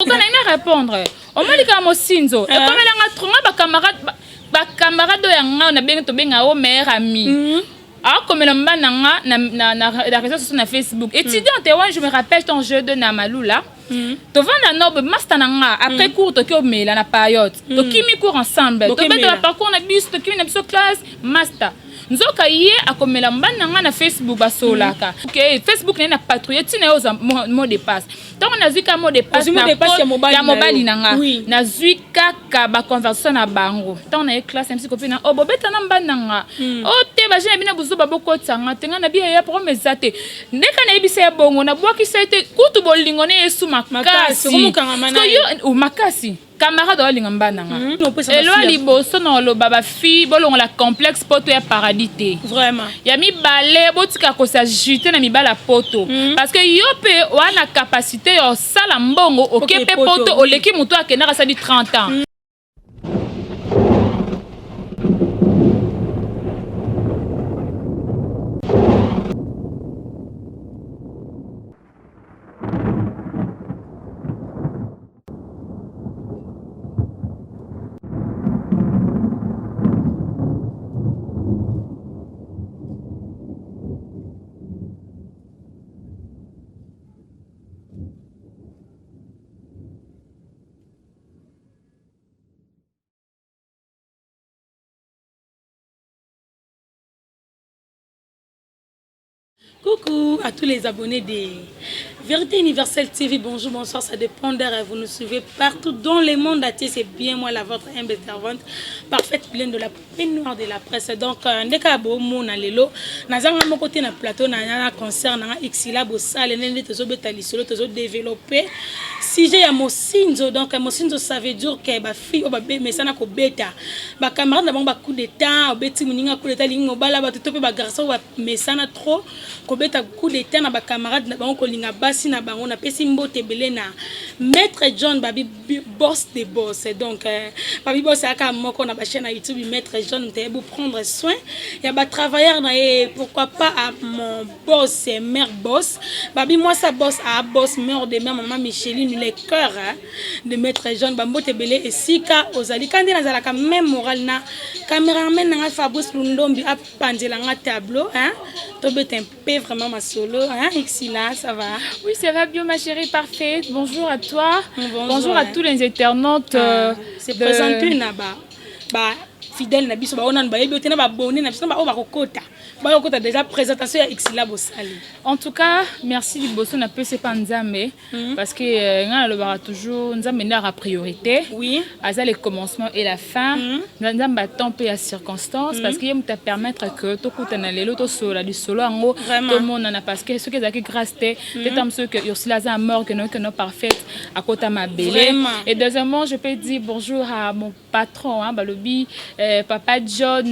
Tout cas na répondre. Omoni kaka mosinzo. Ekomelanga trop nga ba camarade ba camarade oyo ya nga na bengi tobenga o meilleur ami. Akomela mobali na nga na réseau sociaux, na Facebook. Étudiante wana, je me rappelle, ton jeu de na Malula. Tovanda no boye, master na nga, après cours toki omela na payote, tokimi cours ensemble, tobeta baparcours na biso, tokimi na biso classe, master nzoka ye akomela mobali na nga na Facebook, basolaka. Ok, Facebook na ye na patrouille ntina ye ozwa mot de passe. Ntango nazwi ka mot de passe ya mobali na nga, nazwi kaka baconversation na bango. Ntango na ye classe, na biso kopi na o bobeta na mobali na nga o te, bajeune na bino bozoba, bokotanga te. Nga na bi ya problème eza te. Ndeka nayebisa ye bongo, nabwakisa ye te. Kutu bolingo ne yesu makasi makasi, camarade oalinga mba na nga. Elo ya liboso na oloba, bafille, bolongola complexe poto ya paradis te. Ya mibale, botika kos'agiter na mibala poto, parce que yo mpe oa na capacité ya osala mbongo, oke mpe poto, oleki moto akendaka asali 30 ans. Coucou à tous les abonnés de Vérité Universelle TV. Bonjour, bonsoir, ça dépend d'heure. Vous nous suivez partout dans le monde entier. C'est bien moi, la votre humble servante, parfaite, pleine de la peine noire de la presse. Donc, ndeka bomona lelo, nazanga moko te na plateau na na concert na Xila Bosale nende tozobeta lisolo, tozo développer sujet ya mosinzo. Donc mosinzo, ça veut dire que ba fille oyo bamesana kobeta ba camarade na bango ba coup d'état, obeti moninga coup d'état, lingi mobala bato, to mpe ba garçon oyo bamesana trop kobeta coup d'état na bacamarade na bango, kolinga basi na bango. Napesi mbote ebele na maître John Babi, boss de boss. Donc Babi boss ayaka moko na bachaîne na YouTube. Maître John moto prendre soin ya batravailleur na ye. Pourquoi pas à mon boss, mère boss Babi, mwasa boss a boss, mère de mère, maman Micheline, le cœur, hein, de maître John. Bambote ebele esika ozali. Kandi nazalaka même moral na cameraman nanga Fabrice Lundombi, apanzelanga tableau, hein, tobeta un peu vraiment masolo, hein. Xila, ça va? Oui, ça va bien, ma chérie parfaite. Bonjour à toi. Bonjour, bonjour à tous les internautes. Ah, c'est de... présenté na ba fidèle na biso, baoyo nanu bayebi te, na babone na biso, na baoyo bakokota, bakokota déjà. Présentation ya Xila Bosali. En tout cas, merci. Liboso napesi pa Nzambe, parce que ngai nalobaka toujours, Nzambe nde aka priorité. Aza le commencement et la fin. Nzambe atemps mpe ya circonstance, parce que ye moto apermettre que tokutana lelo, tosolola lisolo yango, tomonana, parce que soki ezalaki grâce te te, ta mosusu que Ursula aza mort, que noki no parfaite akota mabele. Et deuxièmement, je peux dire bonjour à mon patron, hein, balobi papa John,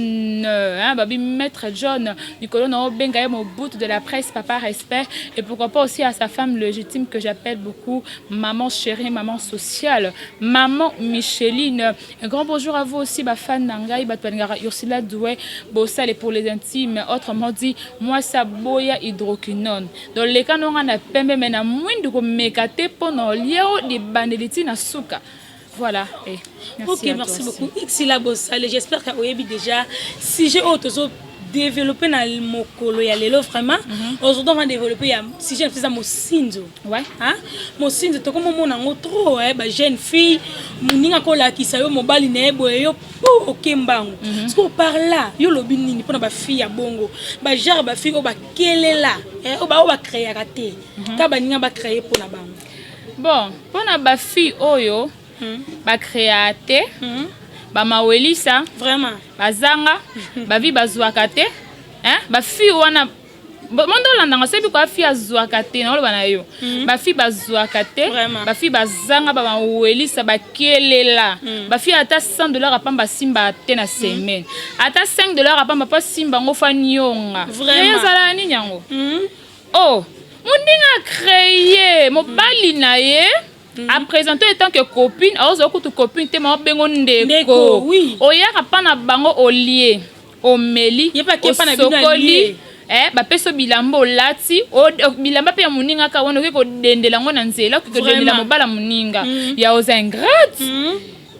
hein, babi maître John Nicolo na obenga ye Mobutu de la presse, papa respect. Et pourquoi pas aussi à sa femme légitime que j'appelle beaucoup maman chérie, maman sociale, maman Micheline. Un grand bonjour à vous aussi, bafan na ngai, bato balingaka Ursula Doué Bosale pour les intimes, autrement dit moi sa boya hydroquinone. Donc leka nonga na pembe me na mwindu, komeka te mpo na olia o libandeli ti na suka. Voilà. Et merci. Ok, merci beaucoup. Xila Bosale, j'espère que oyebi déjà sujet oyo tozo développer na mokolo ya lelo vraiment. Aujourd'hui, on va développer ya sujet na mosinzo. Hein? Mosinzo, tokomomona yango trop, eh, ba jeune fille, moninga kolakisa yo mobali na ye boye, yo po oke mbangu. Parce que par là, yo lobi nini mpona ba fille ya bongo? Ba genre ba fille oyo bakelela, eh, oyo ba oyo bacréaka te. Ka baninga bacréer mpona bango. Bon, mpona bafille oyo bacréa te, bamawelisa, bazanga bavi, bazwaka te, hein? Bafille wana mondo olandanga, soyebi kwa fille azwaka te, naoloba na yo, bafille bazwaka te, bafille bazanga, bamawelisa, bakelela, bafille ata 100 $ apamba asimba te na semaine, ata 5 $ apamba mpo asimba yango, fa nionga. Ezalaka nini yango? Oh, mondinga acréé mobali na ye, aprésente en tant que copine, aozala kutu copine te, ma obengo ndeko. Oyaka mpa na bango, olie, omeli, osokoli. Bapesi yo bilamba, olati bilamba mpe ya moninga kaka wana, okoki kodendela yango na nzela, okoki kodendela mobala moninga ya oza ingrate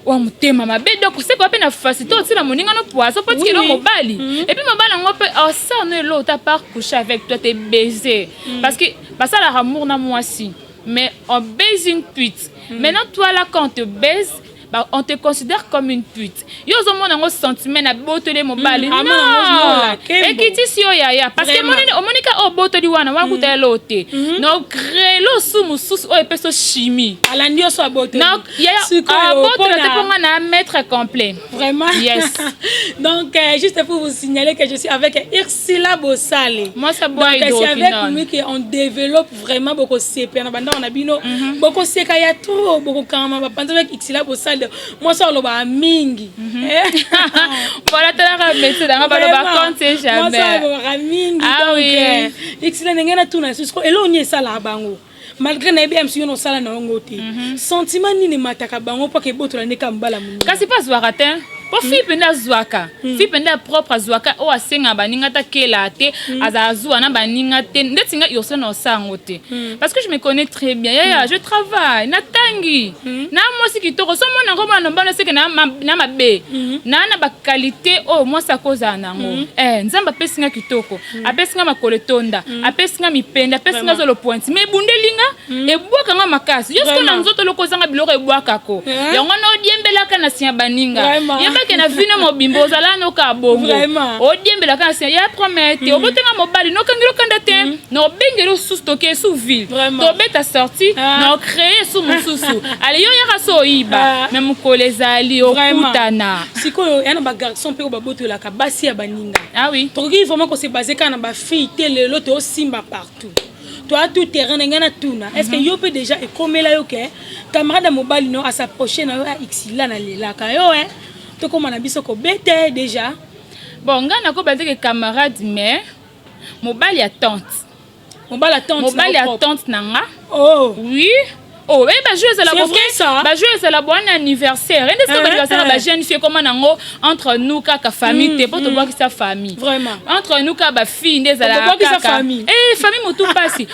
wa motema mabe. Donc oseka mpe na facilité, otina moninga no poison mpo tikela mobali. Et puis mobali yango mpe osala no eloko ta part coucher avec toi te, baiser, parce que basalaka amour na mwasi, mais on baise une pute. Maintenant toi là, quand on te baise, bah, on te considère comme une pute. Yo ozomona yango sentiment na botoli mobali. Non, ekitisi yo yaya, parce que omoni ka oyo botoli wana wana kuta elo te na ocréer osu mosusu oyo epesi chimie. Alandi yo so abotoli. Abotola te, mpo nga na maître complet. Vraiment. Yes. Donc juste pour vous signaler que je suis avec Ursula Bossale. Moi ça boit. Donc c'est avec lui qu'on développe vraiment beaucoup CP na banda na bino, beaucoup seka ya trop, beaucoup kama ba panza avec Ursula Bossale. Mwasi alobaka mingi. Voilà, talaka métier nanga, baloba compte jamais. Mwasi alobaka mingi. Donc Ursula, ndenge natuna susu, eloko nini esalaka bango, malgré nayebi ya mosu yo nosala na yango te, sentiment nini emataka bango mpo ebotola ndeka mobala monene? Kasi mpe azwaka te, mpo fille mpenza azwaka, fille mpenza ya propre azwaka oyo asengaka baninga te, akela te, azala zuwa na baninga te. Ndeti nga Ursula, na osala yango te, parce que je me connais très bien yaya, je travaille, natangi, na mwasi kitoko. So mona yango mona mbano seke na mabe na baqualité oyo mwasi akozala nango. Nzambe apesi nga kitoko, apesi nga makolo etonda, apesi nga mipende, apesi nga zolo pointe, mais ebundelinga ebwakanga makasi. Yo siko na nzoto loko ozanga biloko ebwakako yango wana, odiembelaka na nsima baninga. Yebake na vino mobimba ozala noka bongo, odiembelaka na nsima ya promete te, obotenga mobali, nokangeli okanda te, na obengeli osusu, toke su ville, tobeta sortie, na ocréer su mosusu. Ale yo yaka so oyiba, me mokolo ezali okutana. Sikoyo ya na bagarçon mpe oyo babotolaka basi ya baninga. Ah oui. Tokoki vraiment kose baser kaka na bafille te. Lelo toyosimba partout, toa tout terrain. Na ngai natuna, est ce que yo mpe déjà ekomela yo ke camarade ya mobali no as'approche na yo: "A Ursula, nalelaka yo e, tokóma na biso kobete déjà"? Bon, ngai nakoba te ke camarade, mais mobali ya tante. Mobali ya tante? Mobali ya tante na nga. Oh. Oui. Oh, eh, bajour ezala C'est vrai, ça? Bajour ezala bwana anniversaire, ende soki anniversaire ya bajeune fille ekoma nango entre nous kaka famille te, mpo tobwakisa famille. Vraiment. Entre nous kaka bafille nde ezalaka. Tobwakisa kaka famille. Eh, famille motu mpasi.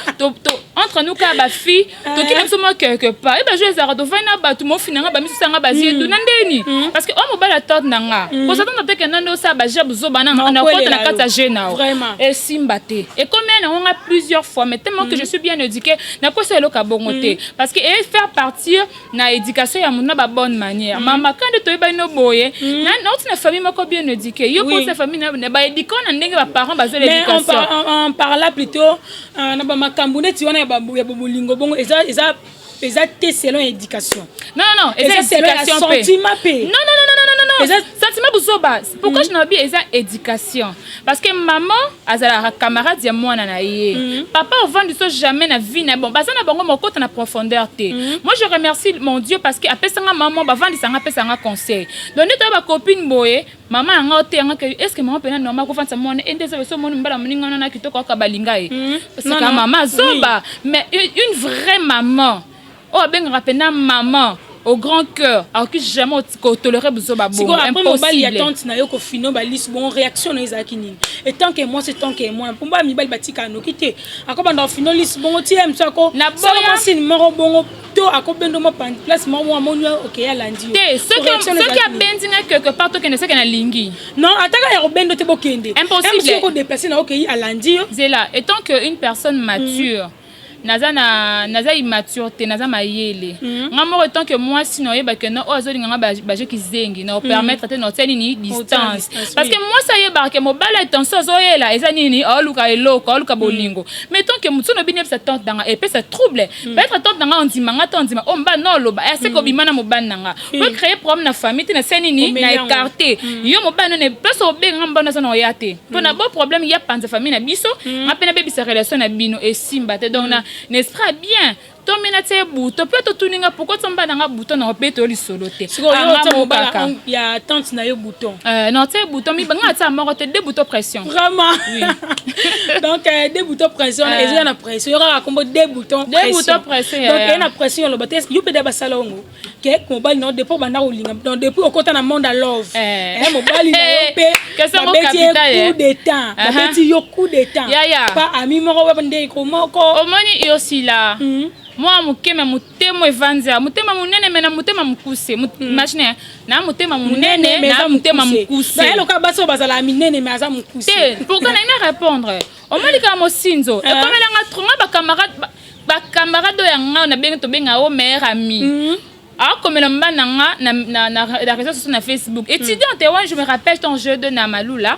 Entre nous kaka bafille, tokende biso mwa quelque part. E bajour ezalaka, tovandi na bato, mofinanga bamisu anga bazie edu na ndeni, parce que oyo mobali ya tante na nga, kozatanga te kenda nde osala baje buzoba na Na na kota na okwelela kati ya yo. jeu na yo. Vraiment. Esimba te. Ekomi nango nga plusieurs fois, mais tellement que je suis bien éduquée, nakosa eloko ya bongo te, parce que e faire partir na éducation ya motu na babonne manière. Mama kande toyebani no boye, nauti na famille moko bien éduquée. Yo Oui. koti na famille na baéduquant na ndenge baparent bazwa Mais on, l'éducation. on parla plutôt na bamakambo neti wana ya bolingo bongo, eza te selon éducation. Non, non, non, eza Eza selon ya éducation mpe. Sentiment mpe. Non, non, non, non, non, non, non. Eza Sentiment buzoba. Pourquoi je nabi eza éducation? Parce que maman azalaka camarade ya mwana na ye. Papa ovandi so jamais na vie na bon, baza na bango mokota na profondeur te. Moi je remercie mon Dieu parce que apesanga maman, bavandisanga, apesanga conseil. Donc nde toya bacopine boye, mama yanga oteyanga ke est ce que mama mpena normal kofandisa mwana e nde eza beso omoni mbala moninga wana na kitoko aka balinga ye. Parce Non, que non. mama azoba, mais une vraie maman oyo abengaka mpena maman au grand cœur akoki jamais kotolérer buzoba bongo. Sikoyo après mobali ya Impossible. tante na yo kofino balisi bongo, réaction na yo ezalaki nini etant que mwasi, etant que mwana? Mpo baya mibali batika noki te, akobanda kofino lisi bongo ti ye mosu ako Na boya- sala mwasi moko bongo to akobenda mwa place moko mwa amoni oke alandi yo. Te, soki Réaction na yo soki ezalaki nini? abendi nga quelque part, tokende, soki nalingi. Non, ataka ya kobenda te, bokende. Impossible. Mosu okodéplacer na okei, alandi yo. Zela, étant que une personne mature, naza na naza immature te, naza mayele. Nga moko étant que mwasi, na oyebake no oyo azolinga nga baje kizengi, na opermettre te, na otia nini, distance. Distance, parce oui. que mwasi ayebaka ke mobali attention azoyela eza nini, aoluka eloko, aoluka bolingo. Mais tant que motu soki obini yebisa tante nanga, epesa trouble. Peut-être tante nanga ondima nga te, ondima oyo mobali na oloba aseke obima na mobali nanga, po créer problème na famille te. Na se nini, Omeli na yango. écarté yo mobali none place obenga mobali aza na oya te, mpo na bo problème ya panza famille na biso, nga mpe nabebisa relation na bino, esimba te. Donc na esprit ya bien. Tomi natia ye bouton mpe totuni nga pourquoi tia mobali na nga bouton na obeta yo lisolo te. Sikoyo Ah, yo nga otia moko mobala kaka. Ya tante na yo bouton. Non, tia ye bouton mi nga atia moko te, deux boutons pression. Vraiment. Oui. Donc deux boutons pression eza na pression yo kaka kombo deux boutons. Deux boutons pression, Donc ya. eza na pression oloba te yo mpe da basala ongo ke mobali na yo depuis obanda kolinga, donc depuis okota na monde ya love, mobali na yo mpe Question moko babeti ye capital, eh. coup d'état, babeti yo coup d'état Ya. pa ami moko wa ndeko moko. Omoni yosila mwa moke me motema evandi awa, motema monene me na motema mokuse. Imagine na motema monene mais na eza motema mokuse. mokuse. Donc, eloka basi oyo bazalaka minene me aza mokuse. Te, pourquoi nayi na répondre? Omoni kaka mosinzo ekomelanga trop. Nga bacamarade oyo ya nga nabengi, tobenga o meilleur ami, akomela mobali na nga na réseau sociaux, na Facebook. Étudiante wana, je me rappelle, ton jeu de na Malula,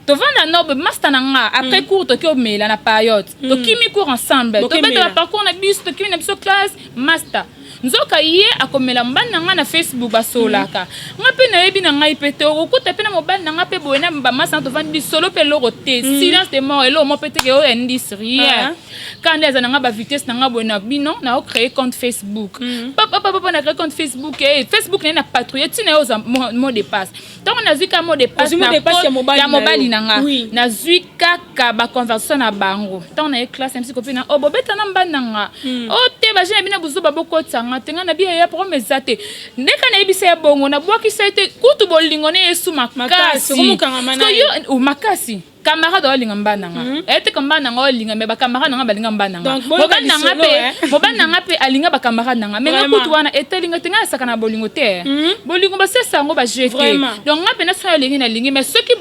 tovanda no boye, master na nga, après cours toki omela na payote, tokimi cours ensemble. Bokemela. Tobeta baparcours na biso, tokimi na biso classe. Master nzoka ye akomela mobali na ngai na Facebook, basolaka. Nga mpe nayebi na ngai mpe te, okokuta mpe na mobali na ngai mpe boye na bamasa na tovandi lisolo mpe eloko te, silence de mort, eloko mo mpe teke oyo indice rien. Kaka nde aza na ngai bavitesse na ngai boye na bino na ocréer compte Facebook, papa na créer compte Facebook, Facebook na ye na patrouille ntina ye oza mot de passe. Ntango nazwi ka mot de passe Ozwi mot de passe ya mobali ya na yo. Mobali na nga, nazwi kaka baconversation na bango. Ntango na ye classe na biso, kopi na o bobeta na mobali na nga o te, bajeune na bino buzoba, bokotanga te. Nga na bi ya problème eza te. Ndeka nayebisa ye bongo, nabwakisa ye te. Kutu bolingo ne yesu Makasi, makasi. okomokangama na Parce que ye. yo makasi camarade olinga mobali na nga eye te, mobali na nga olinga me bacamarade na nga balinga mobali na nga. Donc, boyoka Mobali na nga lisolo, mpe eh. mobali na nga mpe alinga bacamarade na nga me nga. Vraiment. Kutu wana etalinga te, nga asaka na bolingo te. Bolingo basesa yango baje te. Donc nga mpena soki alingi, nalingi, mais soki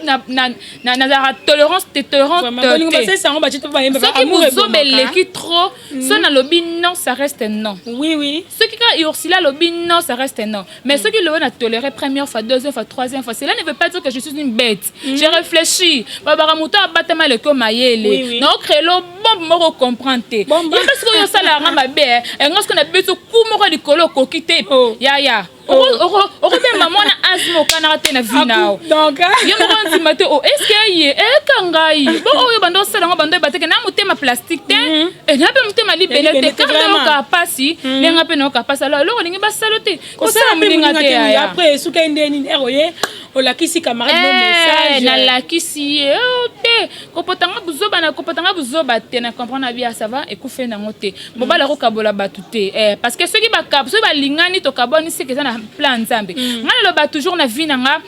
nazalaka tolérance te, tolérance Vraiment, bolingo te. basalisa yango batie to bayemba Soki amour bozoba ebomaka. eleki trop, so nalobi non, ça reste non. Soki kaka Ursula alobi non, ça reste non. Mais soki loyo na toléré première fois, deuxième fois, troisième fois, cela ne veut pas dire que je suis une bête. J'ai réfléchi. Babaka moto abatama eleki mayele. Na ocréelo bombe moko, comprendre te. Bombe. Ye mpe soki oyo osalaka mabe, enga soki na biso ku moko likolo okoki te. Yaya, okobemba mwana asme okanaka te na vie na yo. Donc Ye moko ndima te o est-ce ye eka ngai bo oyo bando osala yango, bando oyeba teke na motema plastique te, na mpe motema libele libele te. te, Kaka vraiment. nayoka pasi ndenge mpe nayoka pasi. Alors eloko olingi basala te, kosala kosala mpe moninga moninga te te. yaya. Après soki nde nini ere oye olakisi camarade mo message? Nalakisi ye o te, kopotanga buzoba na kopotanga buzoba te. Na comprendre na bia, ça va, ekufe nango te. Mobali akokabola bato te, parce que soki soki balingani, tokabwani seke eza na plan Nzambe. Ngai naloba toujours na vie na nga,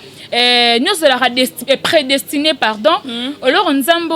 nyonso ezalaka prédestiné, pardon. Eloko Nzambe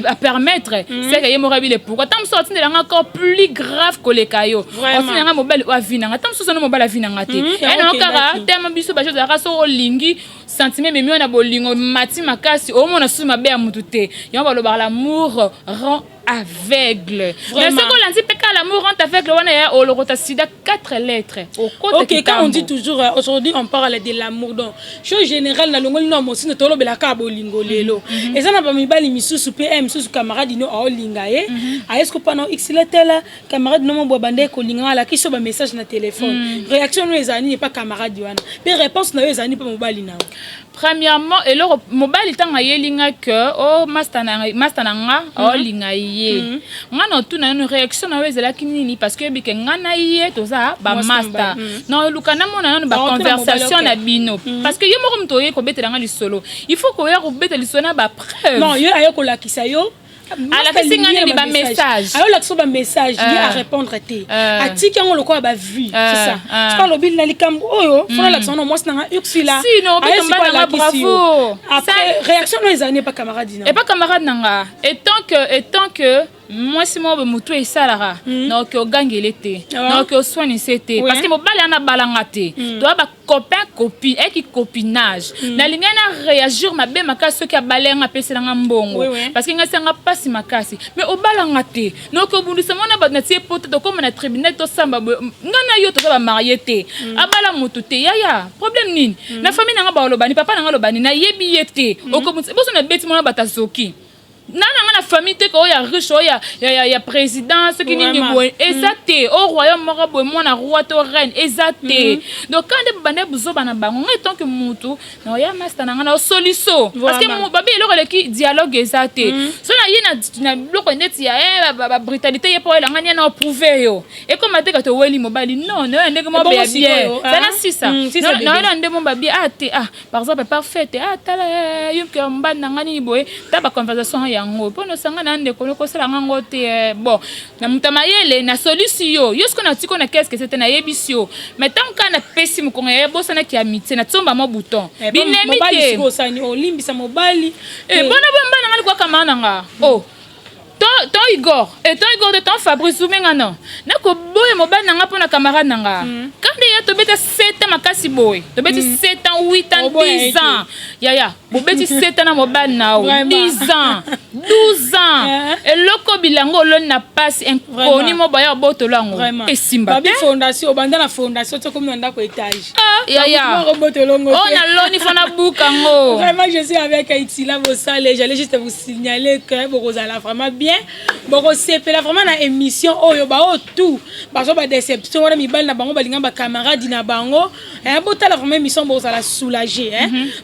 apermettre, seke ye moko abile. Pourquoi ntango mosusu atindelanga encore plus grave koleka yo? Atindelanga mobali oyo avi nanga, ntango mosusu ana mobali avi nanga te. Yango Nango kaka okendaki. Tema biso bajo ezalaka soki olingi, sentiment ememi yo na bolingo, mati makasi, omona susu mabe ya mutu te. Yango balobaka l'amour rend aveugle. Mais soki olandi mpe kaka l'amour rend aveugle wana, ya olokota sida quatre lettres okota. Ok, quand on dit toujours, aujourd'hui on parle de l'amour, donc chose générale na longoli no mosino tolobelaka bolingo lelo. Eza na bamibali misusu mpe misusu camarade no aolinga ye, ayeski mpana xila tela camarade no mobwa banda ekolinga, alakisi yo bamessage na téléphone. Réaction no ezala nini epa camarade wana? Mpe réponse na yo ezala nini mpe mobali na yo? Premièrement, eloko mobali ntango ayelinga ke o master na nga aolinga ye, nga na otuna nano réaction na yo ezalaki nini, parce que oyebi ke nga na ye toza bamaster. Na oluka namona nano baconversation na bino, parce que ye moko moto oye kobetela nga lisolo, il faut koya kobeta lisolo na bapreuve. Non, ye aye kolakisa yo. Alakisi nga nini? Bamessage? Ayolakisa bamessage, ye arépondre te, atiki yango lokola bavue. C'est ça, soki alobi na likambo oyo fona alakisa ngo na mwasi nanga Ursula. Bravo. Après réaction no ezali epa camarade na? Epa camarade na nga, étant que mwasi moko boye motu esalaka, naoki ogangele te, naoki oswanise te, parce que mobali ana balanga te, toya bacopain copine, eyaki copinage. Nalingai na réagir mabe makasi soki abalenga apeselanga mbongo, parce que ngai esanga mpasi makasi. Mais obalanga te, naoki obundisa mwana bato natie poto, tokóma na tribunal, tosamba boye, ngai na yo toza bamariés te, abala motu te. Yaya, problème nini na famille nanga? Balobani papa nanga alobani, nayebi ye te, okobundisa boso, nabeti mwana bato azoki. Na nga na famille te ke oyo ya riche, oyo ya président, soki nini boye, eza te. O royaume moko boye, mwana roi to reine, eza te. Donc quand nde bande buzoba na bango, ngai tant que mutu na oya master na ngai na osoliso, parce que babi eloko eleki dialogue eza te. So na ye na biloko neti ya babrutalité, ye mpo oyelanga nia na oprouve yo, ekoma te ka toweli mobali. Non, naoya ndenge mo beya bien, zala sisa, naoyela nde mo babie. Ah te, ah, par exemple, parfaite, ah tala yo ke mobali na ngai nini boye, ta baconversation yango mpo nosanga na ndeko nokosala ngango te. Bon, na moto ya mayele nasolisi yo, yo siko natiki na qu'est-ce que te, nayebisi yo. Mais ntango kaka napesi mokongo ya bosanaki amitié, natiomba mo bouton binemi te. Olimbisa mobali? Bona bo mobali na nga likwakama na nga. Oh, ton Igor e ton Igor de ton Fabrice umenga non, nakoboya mobali na nga mpo na camarade na nga. Kande ya tobeta 7 ans makasi boye, tobeti 7 ans, 8 ans, 10 ans. Yaya, bobeti 7 ans na mobali na yo, 10 ans, 12 ans, eloko bilango oloni na pasi inkoni mo baya obotolo yango, esimba te. Fondation, obanda na fondation, tokomi na ndako étage. Yaya, oyo naloni fo nabuka ngo. Vraiment, je suis avec Itila Bosale. J'allais juste vous signaler que bokozala vraiment bien, bokosepela vraiment na émission oyo. Bao tout bazwa badéception wana, mibali na bango balinga bacamarade na bango, botala vraiment émission, bozala soulagé.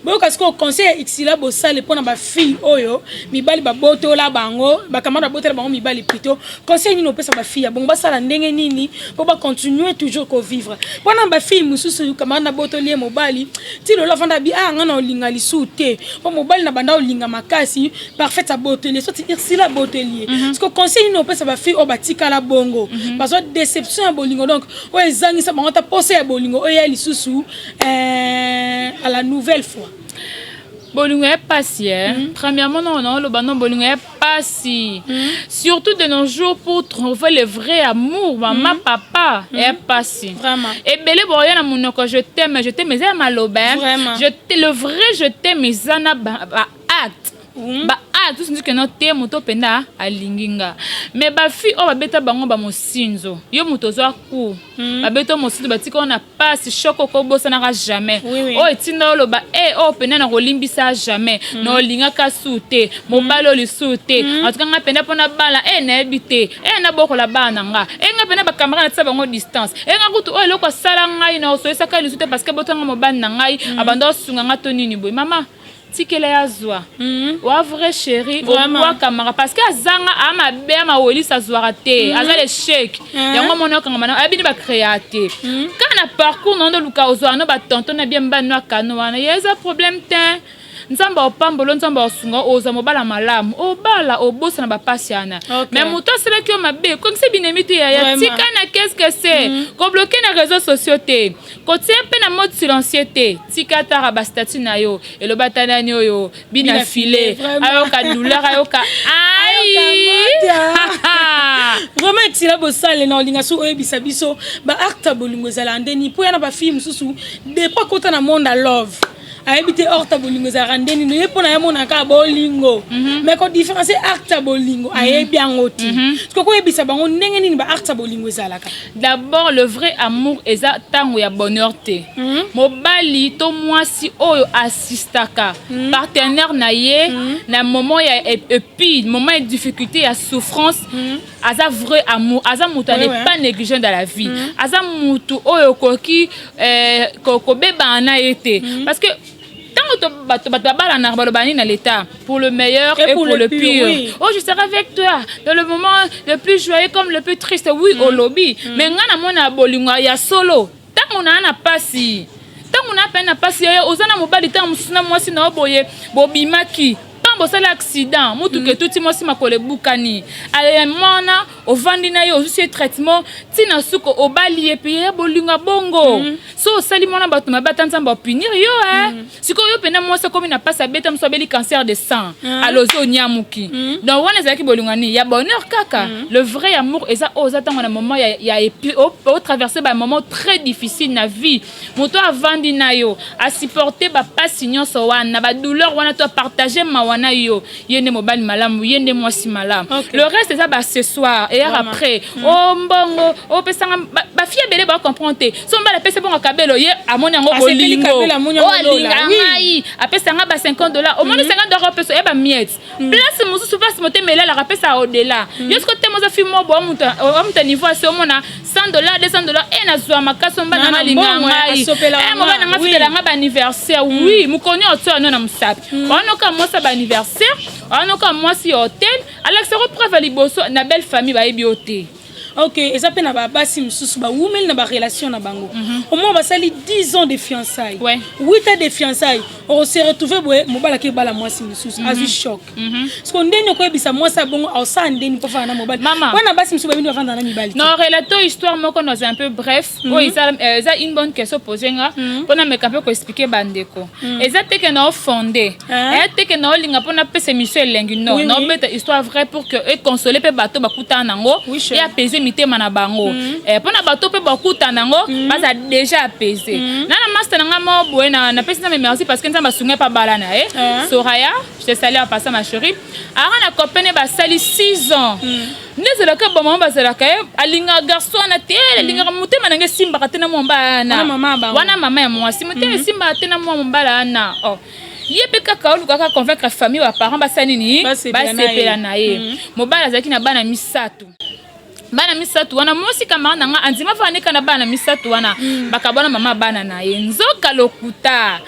Boyoka sikoyo conseil ya Xila Bosale mpona bafille oyo mibali babotola bango, bacamarade babotola bango mibali. Plutôt, conseil nini opesa bafille ya bongo? Basala ndenge nini mpo bacontinue toujours kovivre? Mpona bafille mosusu, camarade nabotoli ye mobali, ti lelo afanda bi: "Ah, nga na olinga lisusu te, mpo mobali na banda olinga makasi, parfait abotoli ye, soti Ursila abotoli ye." Parce que conseil nini opesa bafille oyo batikala bongo, bazwa déception ya bolingo, donc oyo ezangisa bango ata posa ya bolingo oyo ya lisusu à la nouvelle fois? Bolingo ya pasi eh. Premièrement, non, naoloba non, bolingo ya pasi, surtout de nos jours, pour trouver le vrai amour, mama, papa, ya pasi. Ebele boya na monoko "je t'aime, je t'aime", eza ya maloba. Je, le vrai "je t'aime" eza na ba acte, ba acte tosi keno te. Moto mpenza alingi nga, mais bafille oyo babeta bango bamosinzo, yo moto ozwa cour, babeta mosinzo, batika oyo na pasi, choc okobosanaka jamais, oyo etinda oloba e oyo mpenza na kolimbisa jamais, na olingaka su te mobali oyo lisusu te. En tout cas, nga mpenza mpona bala e nayebi te, e nabokola bana na nga, e nga mpenza bacamarade natia bango distance, e nga kutu oyo eloko asala ngai na osoyesaka lisusu te, parce que botanga mobali na ngai abanda osunga nga to nini boye. Mama, tikela ya zwa wa vrai chéri, obwakamaka, parce que azanga amabe, amawelisi azwaka te, aza l'échec. Yango mona okangama na ayebi nde bacréa te. Kaka na parcours na ndo luka ozwaka no batonton na bien mbani no akano wana, ye eza problème te. Nzambe opambolo, Nzambe osunga, ozwa mobala malamu, obala, obosana bapasi wana. Mais moto asalaki yo mabe, kongisa binemi te. Yaya, tika na qu'est-ce que c'est, kobloquer na réseaux sociaux te, kotia mpe na mode silencieux te. Tika tara bastatut na yo, eloba ata nani oyo bina file, ayoka douleur, ayoka ai. Vraiment, Etila Bosale, na olinga so oyebisa biso baacte ya bolingo ezala ndeni, mpo ya na bafille mosusu, depuis akota na monde ya love, ayebi te acte ya bolingo ezalaka nde nini. Ye mpo na ye amonaka bolingo, mais kodifférencier acte ya bolingo, ayebi yango te. Soki koyebisa bango ndenge nini baacte ya bolingo ezalaka? D'abord, le vrai amour eza ntango ya bonheur te. Mobali to mwasi oyo assistaka partenaire na ye na moment ya epi moment ya difficulté, ya souffrance, aza vrai amour. Aza moto n'est pas négligent dans la vie, aza motu oyo okoki kobebana na ye te, parce que ntango bato babalanaka, baloba nini na l'état? Pour le meilleur et pour le pire. Oui. Oh, je serai avec toi dans le moment le plus joyeux comme le plus triste. Oui, olobi, mais nga namona bolingo ya solo ntango naa na pasi, ntango naa pene na pasi. Yo oza na mobali, ntango mosusu na mwasi na yo boye, bobimaki, ntango bosali accident, motuka etuti mwasi, makolo ebukani, mwana ovandi na ye, ozwisi ye traitement ntina suka, obali ye mpe ya bolingo bongo. So osali mwana bato mabe, ata Nzambe apunir yo e. Sikoyo yo mpena mwasi akomi na mpasi, abeta mosu, abeli cancer de sang, alozi onyamuki. Donc wana ezalaki bolingo nini? Ya bonheur kaka? Le vrai amour eza oyo oza ntango na moment ya otraverse bamoment très difficile na vie, moto avandi na yo, asupporte bapasi nyonso wana, badouleur wana, to apartage mawa na. na yo, ye nde mobali malamu, ye nde mwasi malamu. Le reste eza baaccessoire eyaka après. O mbongo opesanga, bafille ebele bacomprendre te. So mobali apesi bongo kabelo, ye amoni yango bolingo, o alinga ngai, apesanga ba 50 $. Omoni 50 $ opesa ye bamiettes, place mosusu, place motema elalaka, apesa au-delà. Yo siko te, moza fi mo bo moto ya niveau ase, omona 100 $, 200 $, e nazwa makasi, mobali nanga alinga ngai, mobali nanga afutela nga baanniversaire. Oui, mokoni otia no na mosapi wanoka mwasi ya baanniversaire, wanoka mwasi ya hotel, alakisako preuve ya liboso na belle famille, bayebi yo te. Ok, eza mpe na babasi mosusu bawumeli na barelation na bango, au moins basali 10 ans de fiançailles, 8 ans de fiançailles, okose retrouve boye, mobali ake ebala mwasi mosusu, azwi choc. Parce que ndeni okoyebisa mwasi abongo aosala ndeni mpo fana na mobali wana? Basi mosusu babini bavanda na mibali. Non, relate histoire moko dans un peu bref, oyo eza une bonne question posé nga mpona meka mpe koexpliquer bandeko. Eza te ke na ofonde, eya te ke na olinga mpona pesa émission elengi, non, naobeta histoire vrai pour que econsole mpe bato bakutana nango e apaiser mitema na bango, mpona bato mpe bakutana nango baza déjà apaisé. Na master na nga moko boye, napesi Nzambe merci parce que Nzambe asungai mpa bala na ye. Soraya, je te salue en passant, ma chérie. Aka na copain, basali 6 ans. Nde ezalaka bamama bazalaka ye, alingaka garçon wana te, alingaka motema nange esimbaka te na mwa mobala wana. Wana mama ya mwasi, motema esimbaka te na mwa mobala wana. Oh, ye mpe kaka olukaka convaincre famille, baparent basala nini? Basepela na ye. Mobali azalaki na bana misato. Bana misato wana, mwasi camarade na nga andima fana neka na bana misato wana, bakabwana mama bana na ye. Nzoka lokuta,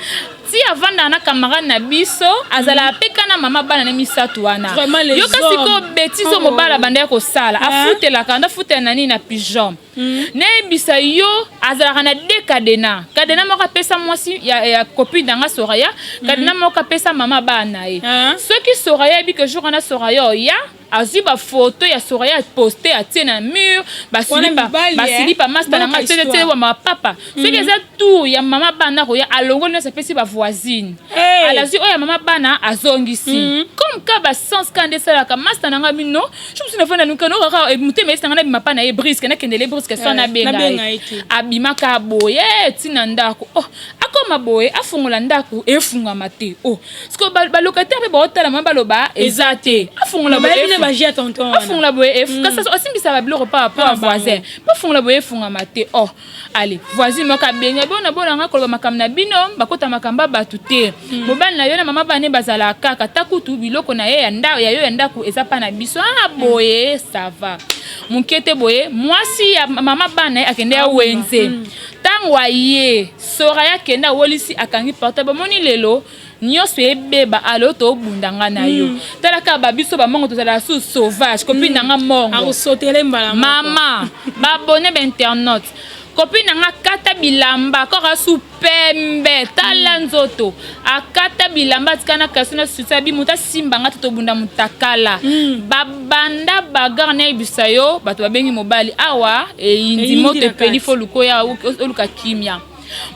ti avandaka na camarade na biso, azalaka mpe kana mama bana na misato wana. Yoka sikoyo bêtise oyo mobali abandaki kosala. Afutelaka, anda afutela na nini? Na pigeon. Nayebisa yo, azalaka na deux cadenas. Cadenas moko apesa mwasi ya copine na nga Soraya, cadenas moko apesa mama bana na ye. Soki Soraya ayebi ke jour wana Soraya oya, azwi bafoto ya Soraya, aposte, atie na mur basilipa master na nga tie wa mapapa. Soki eza tour ya mama bana koya, alongoli nyonso, apesi bavoisine, alazwi oyo ya mama bana, azongisi comme ka basens ka nde esalaka. Master na nga bino mosusu nafanda nukano kaka motema esanga nabima pa na ye brusque, nakendele brusque, so nabenga ye, abimaka boye ntina ndako. Oh, akoma boye, afungola ndako, efungama te. Oh, parce que balocataire mpe baotala ma baloba eza te, afungola afungola boye, kasi asimbisa babiloko pa po voisin mpo afungola boye, efungama te. Oh, ale voisine moko abenga bona bonanga koloba makambo na bino, bakota makambo ya bato te. Mobali na yo na mama bane bazalaka kaka ta kutu biloko na ye ya yo ya ndako eza mpa na biso. Ah, boye ça va moke te. Boye mwasi ya mama bana ye akende ya wenze. Ntango aye, Soraya akende, awolisi, akangi porte. Bomoni lelo nyonso ebeba, alo tobunda nga na yo. Tala kaka babiso bamongo, tozalaka su sauvage. Copine na nga mongo, mama babone bainternaute, copine na nga akata bilamba kaka su pembe, tala nzoto, akata bilamba, atika na kasi na susi, abi moto asimba nga te, tobunda motakala. Babanda bagarre. Nayebisa yo, bato babengi mobali awa, eyindi, moto epeli, fo luka oya oluka kimia.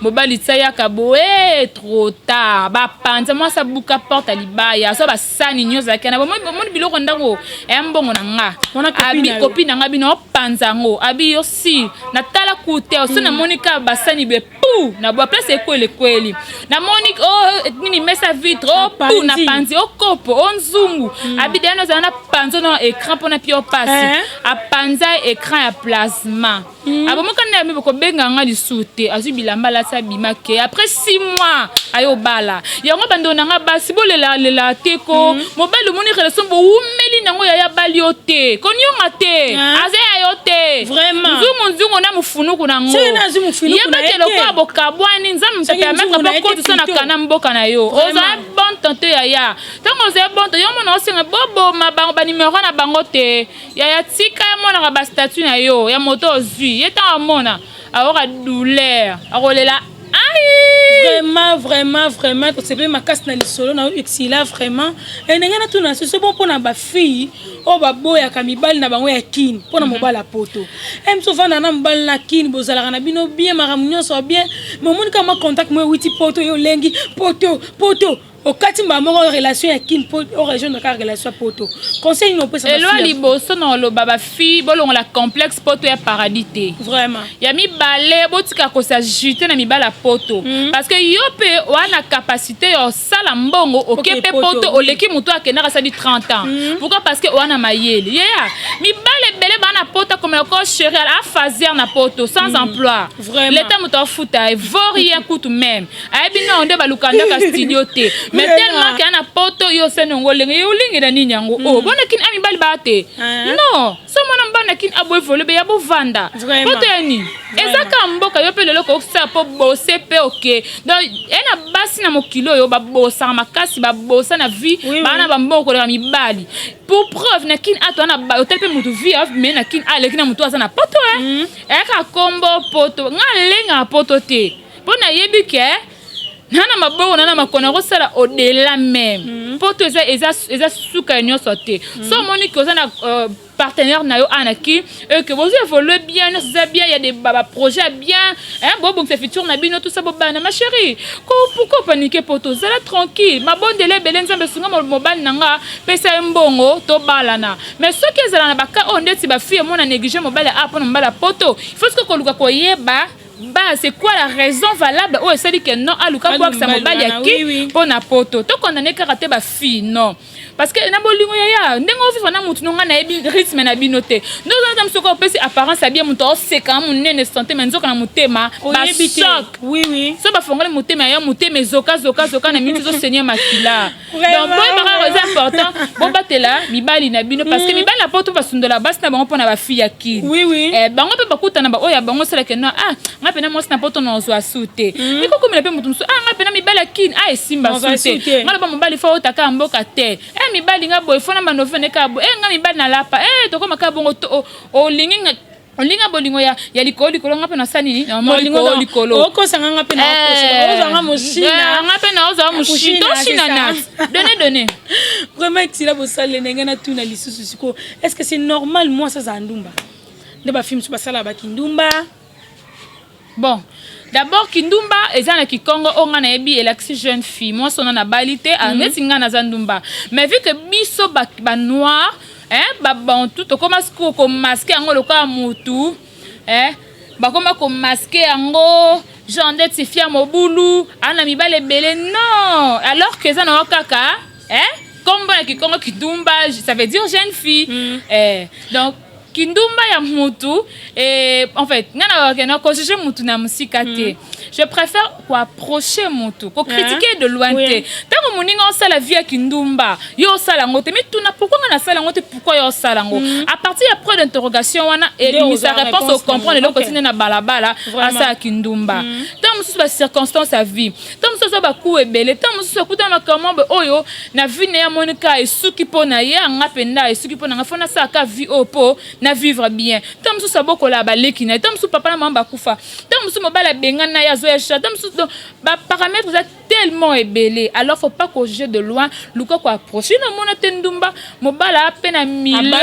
Mobali tia yaka boye, trop tard, bapanza mwasi, abuka porte ya libaya, azwa basani nyonso azalaki na bomoni biloko ndako eya mbongo na nga, copine na nga bino opanza yango. Abi yo si natala kute so, namoni kaka basani be pu na bwa place ekweli ekweli, namoni o nini, mesa vitre o pu na panzi, o kopo, o nzungu. Abi deya nozala na panzi na écran mpona pio pasi, apanza écran ya plasma. Abomaka nde ami kobenga nga lisusu te. Azwi bilamba, alati, abima ke après 6 mois ayobala yango. Bandeko na nga basi, bolelalela te ko mobali omoni relation bowumeli nango, yaya bali yo te, konionga te, aza ya yo te. Nzungu nzungu na mofunuku nango, yebake lokola bokabwani, Nzambe moto apermettre mpo kotisa na kana mboka na yo. Ozala bon tante, yaya, ntango ozala bon tante, yo mona osenga boboma bango banimero na bango te. Yaya, tika ye amonaka bastatut na yo ya moto ozwi ye. Ntango amona, akoka douleur, akolela ai. Vraiment, vraiment, vraiment, tosepeli makasi na lisolo na yo, Exila. Vraiment, ndenge natuna soso bon mpona bafille oyo baboyaka mibali na bango ya Kini mpona mobali ya poto. E mosu ovanda na mobali na Kini, bozalaka na bino bien, makambo nyonso bien, mais omoni kaka mwa contact mo ewiti poto, yo olengi poto poto. Okati mbala moko relation ya Kine po orejoindre kaka relation ya poto. Conseil nini opesa? Elo ya liboso na oloba, bafille, bolongola complexe poto ya paradis te. Vraiment. Ya mibale, botika kos'agiter na mibala poto, parce que yo mpe oa na capacité ya osala mbongo, oke mpe poto, oleki moto akendaka asali 30 ans. Pourquoi? Parce que oa na mayele yeya. Mibale ebele baa na poto, akomela ko chéri afaser na poto sans emploi. Leta moto afuta ye, vaut rien kutu même ayebi nao nde baluka ndaka studio te, mais tellement ke na poto, yo osani yango olenge ye olengela nini yango o bona Kini a mibali baa te. Non, so mwana mobali na Kini aboye vole ya bovanda poto ya nini? Eza kaka mboka yo mpe lelo kokosala mpo bose mpe oke. Donc e na basi na mokili oyo babosaka makasi, babosa na vie, baa na bambongo koleka mibali. Pour preuve, na Kini ato wana hotel mpe motu vie me na Kini aleki na motu aza na poto. E eyaka kombo poto, nga alengaka poto te mpo nayebi ke na maboko na makolo nakosala au-delà même. Poto eza suka ya nyonso te. So omoni ke oza na partenaire na yo anaki ke bozo évolue bien, nyonso eza bien, ya des baprojet ya bien, bobongisa futur na bino, tout ça, bobana, ma chérie, pourquoi paniquer? Poto, ozala tranquille, mabondele ebele, Nzambe esunga mobali na nga, pesa ye mbongo, tobalana. Mais soki ezala na baka oyo ndeti bafille emona néglige mobali a mpona mobali ya poto, il faut soki koluka koyeba ba c'est quoi la raison valable oyo esali ke non, aluka bwakisa mobali ya ki mpo na poto. Tokondane kaka te bafille, non, parce que na bolingo yaya, ndenge ovivre na mutu no, ngai nayebi rythme na bino te. Nde ozana mosuku opesi apparence ya bien, moto aoseka monene santé, mais nzoka na motema bachoc. So bafongoli motema ya motema ezoka zoka zoka na miniti, ezosenia makila. Donc boyebaka, eza important bobatela mibali na bino, parce que mibali na poto basundola basi na bango mpona bafille ya Kini. Bango mpe bakutana baoyo ya bango osalaka no, ah, nga mpena mwasi na poto nazwa su te, ekokomela mpe moto mosusu, ah, nga mpena mibali ya Kini, ah, esimba su te, nga loba mobali fo otaka ya mboka te, e mibali nga boye fo na bando ne kaka boye, e nga mibali na lapa, e tokoma kaka bongo. Olingi olinga bolingo ya likolo likolo, nga mpe nasala nini? Likolo likolo. Okosanga nga mpe ozwanga moshina. Nga mpe na ozwa moshina, toshina na donne donne. Vraiment, etila bosale ndenge natuna lisusu sikoyo: est ce que c'est normal mwasi azala ndumba, nde bafilme mosusu basalaka bakindumba? Bon, d'abord kindumba eza na kikongo oyo ngai nayebi, elakisi jeune fille, mwasi wana nabali te. Neti ngai naza ndumba, mais vu que biso banoir, babantu, tokóma sikoyo komasquer yango lokola mutu, bakóma komasquer yango genre ndeti fia mobulu aa na mibali ebele. Non, alors que eza nango kaka kombo na kikongo, kindumba, ça veut dire jeune fille. Donc kindumba ya mutu, en fait nga na bakende kojuger mutu na mosika te. Je préfère koapprocher mutu, kocritiquer de loin te. Ntango moninga osala vie ya kindumba, yo osala yango te, mituna pourquoi nga nasala yango te, pourquoi yo osala yango. À partir ya point d'interrogation wana, ebimisa réponse, ocomprendre eloko tinde na balabala asala kindumba. Ntango mosusu bacirconstance ya vie, ntango mosusu aza baku ebele, ntango mosusu akutana makambo oyo na vie na ye, amoni kaka esuki mpo na ye, anga mpenza esuki mpo na nga, fo nasalaka vie oyo mpo na vivre bien. Ntango mosusu abokola baleki na ye, ntango mosusu papa na mama bakufa, ntango mosusu mobali abengani na ye, azoya cha, ntango mosusu. Donc baparamètre eza tellement ebele. Alors faut pas kojuger de loin, luka koapprocher. Namona te ndumba mobali ape na milieu,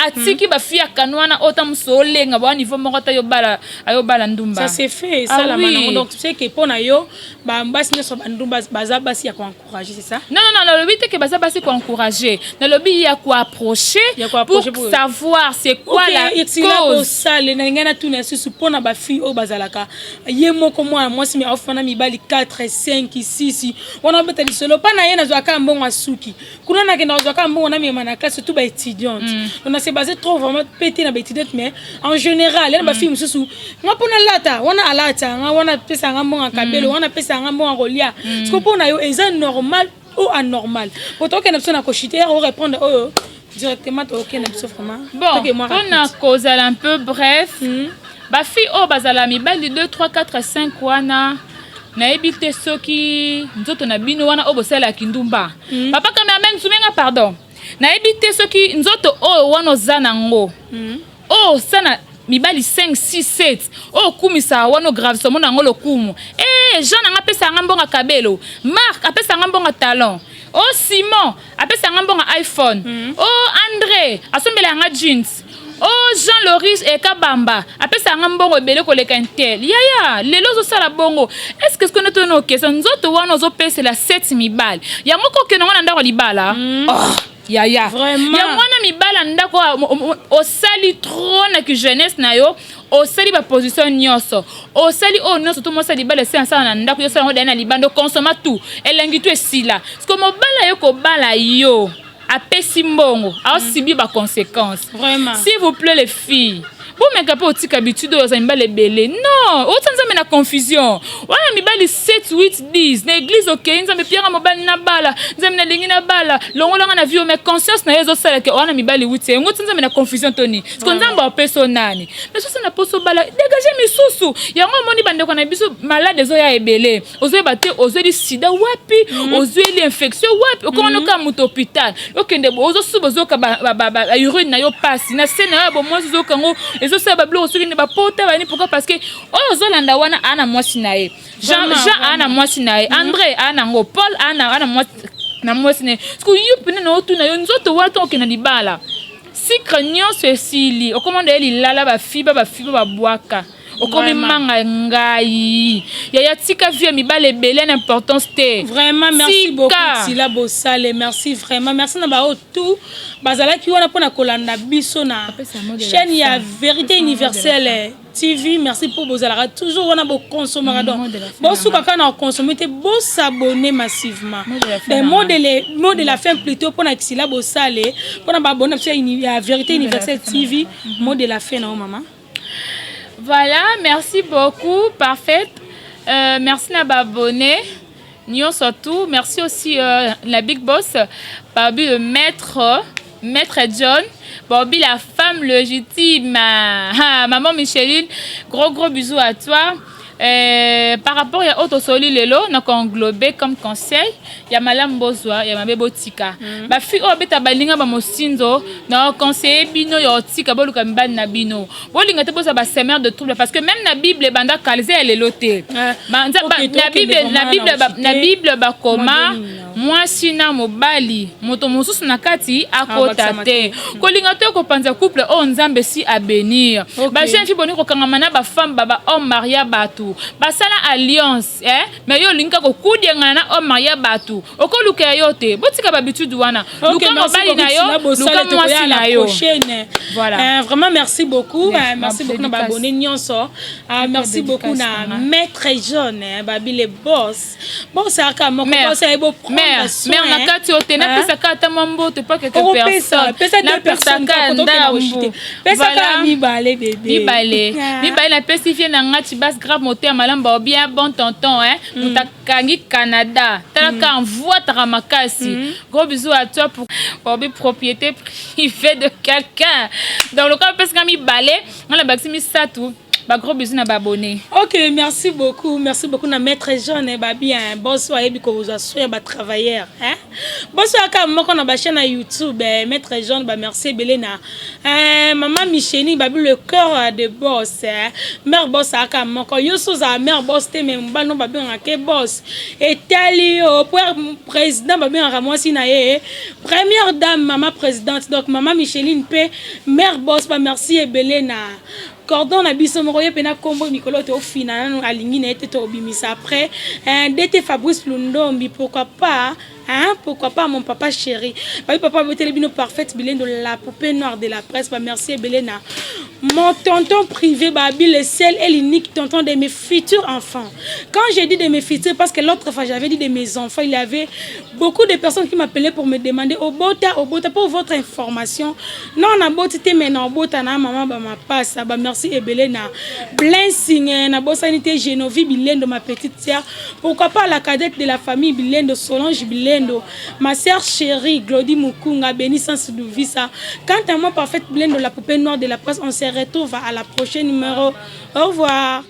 atiki bafille ya kano wana oyo ta mosusu olenga ba niveau moko ta yobala, ayobala ndumba. Ça c'est fait, esalama nango. Donc tu sais que mpo na yo, basi nyonso bandumba baza basi ya koencourager, c'est ça? Non, non, non, nalobi te ke baza basi koencourager, nalobi ya koapprocher pour savoir c'est quoi la cause. Bosale na ngai, natuna lisusu mpona bafille oyo bazalaka ye moko mwana mwasi, mais aofana mibali 4, 5, 6 wana, obeta lisolo mpa na ye, nazwaka mbongo asuki kuna, nakenda kozwaka mbongo namema na classe, surtout baétudiante. Donc na se base trop vraiment pe te na baétudiante, mais en général ya na bafille mosusu, nga mpo nalata wana, alata nga wana, apesaka nga mbongo ya kabelo wana, apesaka nga mbongo ya kolia. Siko mpo na yo, eza normal ou anormal? Po tokende biso na koshite ya korépondre oyo directement, tokende biso vraiment. Bon, mpona kozala un peu bref, bafille oyo bazala mibali 2, 3, 4, 5 wana, nayebi te soki nzoto na bino wana oyo bosalelaki ndumba. Papa cameraman, sumenga, pardon, nayebi te soki nzoto oyo wana oza nango, oyo osala mibali 5, 6, 7, oyo okumisaka wana, ogravisa, omona yango lokumu, e Jean nanga apesaka nga mbongo kabelo, Mark apesaka nga mbongo talon, o Simon apesaka nga mbongo iPhone, o André asombelaka nga jeans. Oh, Jean Loris Ekabamba apesaka nga mbongo ebele koleka intel. Yaya, lelo ozosala bongo, est ce que soki nde okesa nzoto wana ozopesela 7 mibali yango, kokende ngo na ndako libala? Oh, yaya, yango wana mibala ndako osali trop na jeunesse na yo, osali baposition nyonso, osali oyo nyonso to mwasi ya libala esi asala na ndako, yo osala yango daya na libanda, okonsoma tout, elengi tu esila. Parce que mobala ye kobala yo, apesi mbongo, aosubir baconséquence. S'il vous plaît, les filles, bomeka mpe otika habitude oyo oza mibali ebele. Non, ota Nzambe na confusion wana, mibali 7, 8, 10 na église. Okei, Nzambe pianga mobali na bala, Nzambe nalingi na bala, longolanga na vie, mais conscience na ye ezosala ke wana mibali 8, yango oti Nzambe na confusion. Toni parce que Nzambe apesa o nani? Mais soso na poso bala, dégage misusu. Yango omoni bandeko na biso, malade ezoya ebele, ozoyeba te ozweli sida wapi, ozweli infection wapi, okomona kaka moto hôpital, okende ozosuba, ozoyoka baurine na yo pasi na se na yo ya bomwasi, ozoyoka yango ezosala babiloko, soki nde bapota bani. Pourquoi? Parce que oyo ozolanda wana aa na mwasi na ye, Jean, Jean aa na mwasi na ye, André aa nango, Paul aa na mwasi na ye. Parce que yo pene na otuna yo nzoto wana, ntongo okende libala, sucre nyonso esili, okomanda ye lilala, bafiba bafiba babwaka, okomi manga. Ngai yaya, tika vie ya mibale ebele na importance te. Vraiment, merci beaucoup, Tila Bosale. Merci vraiment, merci na bao tout bazalaki wana mpona kolanda biso na chaîne ya Vérité Universelle TV. Merci mpo bozalaka toujours wana, bokonsomaka. Donc bosuka kaka na koconsommer te, bosabonner massivement. Mot de la fin plutôt mpona Kisila Bosale, mpona baabonné na biso ya Vérité Universelle TV. Mot de la fin na yo, mama. Voilà, merci beaucoup, parfaite. Merci na baabonné nyonso tout. Merci aussi la big boss, Babi le maître, maître John, Bobby la femme légitime, ah, maman Micheline, gros gros bisous à toi. Par rapport ya oyo tosoli lelo, na koenglober comme conseil ya malamu bozwa, ya mabe botika. Bafille oyo babeta balinga bamosinzo, na conseiller bino ya otika, boluka mibali na bino, bolinga te bozwa basemeur de trouble, parce que même na Bible ebanda kala, eza ya lelo te. Na Bible bakoma mwasi na mobali, moto mosusu na kati akota te. Kolinga te kopanza couple oyo Nzambe si abénir. Bajeune fille, boni kokangama na bafemme ba homme marié, bato basala alliance, eh? Mais yo olingi kaka kokudiangana na homme marié, bato okoluka ya yo te. Botika bahabitude wana, luka mobali na yo, luka mwasi na yo. Voilà. Vraiment merci beaucoup, merci beaucoup na baabonné nyonso. Merci beaucoup na maître John, babi le boss, bosaka moko boss boprendre. Mère, na kati oyo te, napesaka ata mwa mbote pa quelque personne? Napesaka ndambu. Pesaka mibale, bébé. Mibale, mibale. Napesi vie na nga Tibas grave, motema malamu, bao bien bon tonton, hein, moto akangi Canada, talaka envoitaka makasi. Gros bisous à toi pour baobi propriété privée de quelqu'un. Donc lokola opesaka mibale, nga na bakisi misato. Bagros bisous na baabonné. Ok, merci beaucoup, merci beaucoup na maître Jean babi un boss ayebi kozwa soin ya batravailleur, hein, boss aka moko na bachaîne na YouTube, maître Jean. Bamerci ebele na mama Micheline babi le cœur de boss, mère boss aka moko. Yo so ozala mère boss te, mais mobali no babengaka boss, etali yo po président babengaka mwasi na ye première dame, mama présidente. Donc mama Micheline mpe mère boss, bamerci ebele na cordon na biso moko ye mpena nkombo mikolo toofina nanu, alingi na ye te, tobimisa après DT Fabrice Lundombi. Pourquoi pas, hein? Pourquoi pas mon papa chéri babi, papa aboteli bino Parfaite Bilendo, la poupée noire de la presse. Bamerci ebele na mon tonton privé babi le seul et l'unique tonton de mes futurs enfants. Quand j'ai dit de mes futurs, parce que l'autre fois j'avais dit de mes enfants, il y avait beaucoup de personnes qui m'appelaient pour me demander obota, obota. Pour votre information, non, na boti te, mais na obota na mama bamapasa. Bamerci ebele na Blessing, na bosani te Genovie Bilendo, ma petite sœur. Pourquoi pas la cadette de la famille Bilendo, Solange Bilendo, ma sœur chérie Glody Mukunga, Bénissance Duvisa. Quant à moi, Parfaite Bilendo, la poupée noire de la presse, on se retrouve à la prochaine numéro. Au revoir.